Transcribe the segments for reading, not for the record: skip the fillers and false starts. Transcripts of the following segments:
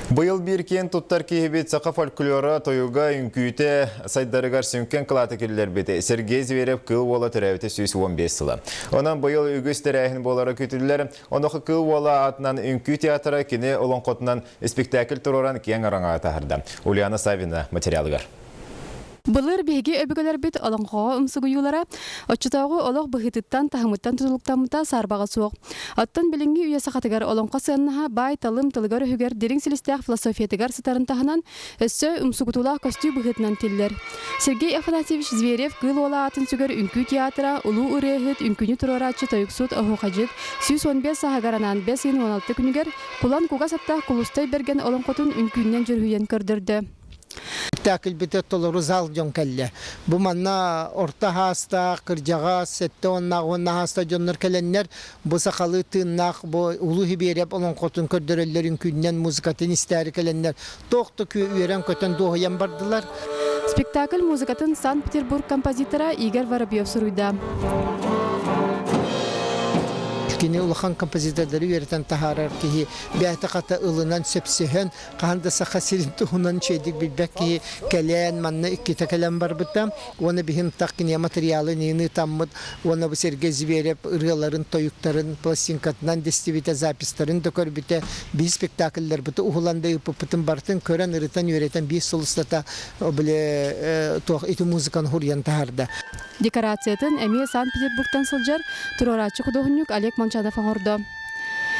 Быйыл биир киэн туттар киһибит саха фольклора, тойуга, үҥкүүтэ сайдарыгар сүҥкэн кылааты киллэрбит Сергей Зверев Кыыл Уола төрөөбүтэ 115 сыла. Онон быйыл үгүс тэрээһин буолара күүтүллэр. Онуоха Кыыл Уола аатынан үҥкүү театра кини олоҥхотунан испиктээкил туруоран киэҥ араҥаҕа таһаарда. Ульяна Саввина материалыгар. Былыр биһиги өбүгэлэрбит олоҥхоҕо умсугуйуулара оччотооҕу олох быһыытыттан, таһымыттан тутулуктаммыта саарбаҕа суох. Оттон билиҥҥи үйэ сахатыгар олоҥхо сыаннаһа баай-талым тылыгар-өһүгэр дириҥ силистээх философиятыгар сытарын таһынан, өссө умсугутуулаах көстүү быһыытынан тиллэр. Сергей Афанасьевич Зверев Кыыл Уола аатын сүгэр үҥкүү театра, улуу ырыаһыт, үҥкүүнү туруорааччы тойуксут, оһуохайдьыт 115 сааһыгар анаан бэс ыйын 16 күнүгэр Кулан кугас аттаах Кулустай Бэргэн олоҥхотун үҥкүүннэн дьүрүһүйэн көрдөрдө. Спектакльбыта толору зал дьон кэллэ. Бу манна орто аһаастаах, кырдьаҕас, сэттэ уоннаах уонна аһаастаах дьоннор кэлэннэр бу сахалыы тыыннаах бу Улуу Сибиэрэп олоҥхотун көрдөрөллөр үҥкүүннэн музыкатын истээри кэлэннэр туох да үөрэн-көтөн дуоһуйан бардылар. Спектакль музыкатын Санкт-Петербург композитора Игорь Воробьев суруйда. Кини улахан композитордары үөрэтэн таһаарар киһи бэйэтэ хата ылынан сөпсөһөн хаһан да Саха сирин туһунан үчүгэйдик билбэт киһи кэлэн манна иккитэ кэлэн барбыта уонна биһин тах кинигэ материалын иин ыытаммыт уонна бу Сергей Зверев ырыаларын, тойуктарын пластинкатынан дистибитэ, записьтарын да көрбүтэ, биир спектакльларбыты уһулан да ыыппыппытын барытын көрөн, ырытан, үөрэтэн биир сыл устата били туох ити музыканы хуруйан таһаарда. Декорациятын эмиэ Санкт-Петербургтан сылдьар туруорааччы худуоһунньук Олег Молчанов оҥордо.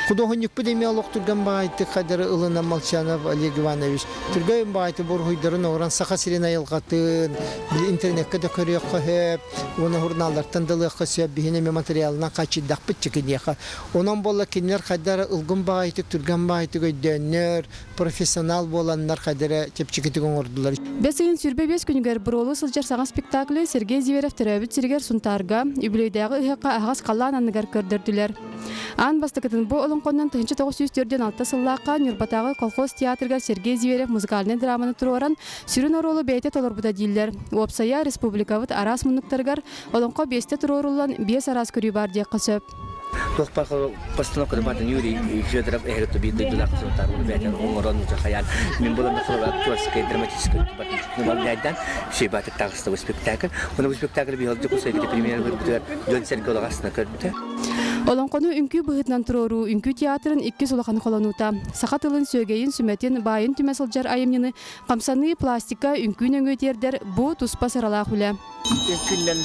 Худуоһунньукпут эмиэ олох түргэн баҕайытык хадары ылынан Молчанов Олег Иванович түргэн баҕайытык уруһуйдарын оҥорон Саха сирин айылҕатын били интернеккэ да көрүөххэ сөп уонна журналлартан да ылыахха сөп биһини эмиэ материалынан хааччыйдахпыт киниэхэ. Онон буолла кинилэр хайда эрэ ылгын баҕайытык түргэн баҕайытык өйдөөннөр профессионал буоланнар хайда эрэ чэпчэкитик оҥордулар. Бэс ыйын 25 күнүгэр буруолуу сылдьар саҥа спектаклы Сергей Зверев төрөөбүт сиригэр Сунтаарга үбүлүөйдээҕи ыһыахха аһаҕас халлаан анныгар көрдөрдүлэр. Аан бастакытын бу олоҥхоннон 1946 сыллаахха Ньурбатааҕы колхоз театрыгар Сергей Зверев музыкальнай драманы туруоран сүрүн оруолу бэйэтэ толорбута дииллэр. Уопсайа республикабыт араас муннуктарыгар олоҥхо биэстэ туруоруллан биэс араас көрүү баар диэххэ сөп. Туох постановканы баатын Юрий Федоров эһэрэ биир дойдулаах сунтаар уну бээтэн оҥорон хайаан мин булан актерскай драматическай балдайдан шейбатык таҕыста бу спектакль. Уну бу спектакль биһил Дьокуускайга премьера көрбүтүгэр дьон сэргэ олоҕасына көрбүтэ. Олоҥхону үҥкүү быһыытынан туруоруу үҥкүү театрын иккис улахан холонуута. Саха тылын сүөгэйин, сүмэтин, баайын түмэ сылдьар айымньыны хамсаныы, пластика, үҥкүү нөҥүө тиэрдэр бу туспа сыралаах үлэ. Үҥкүүнэн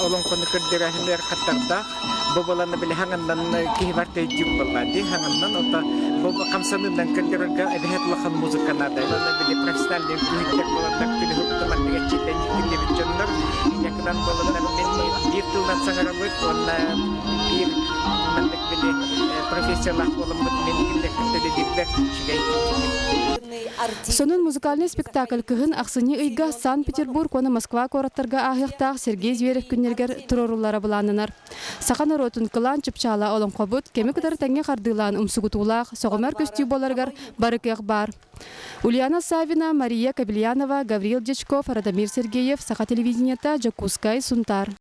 олоҥхону көрдөрөөһүнүгэр хаттардаах. Бу баланы били хаҥаннан киһи бар төйдүүк буолла дии хаҥаннан ото бу хамсаныынан көрдөрөргө эбэһэт улахан музыка наада. Уонна били профессиональный үҥкүүһүттэр буоланнар күнү һуктаманныга читэн иитиллибит дьоннор инньэкинэн буоланнар мин биир тылынан саҥарабыт уонна биир маннык били профессиялаах буоламмыт мин кинилэр кытта үлэлиирбэр үчүгэй Сонун музыкальнай спектакль кыһын ахсынньы ыйга Санкт-Петербург уонна Москва куораттарга ааһыахтаах Сергей Зверев күннэригэр туруоруллара былааннанар. Саха норуотун кылаан чыпчаала олоҥхобут кэми кытары тэҥҥэ хардыылаан умсугутуулаах, сөҕүмэр көстүү буоларыгар бары кыах баар. Ульяна Савина, Мария Кобельянова, Гаврил Дьячков, Радомир Сергеев, Саха телевидениета, Дьокуускай, Сунтаар.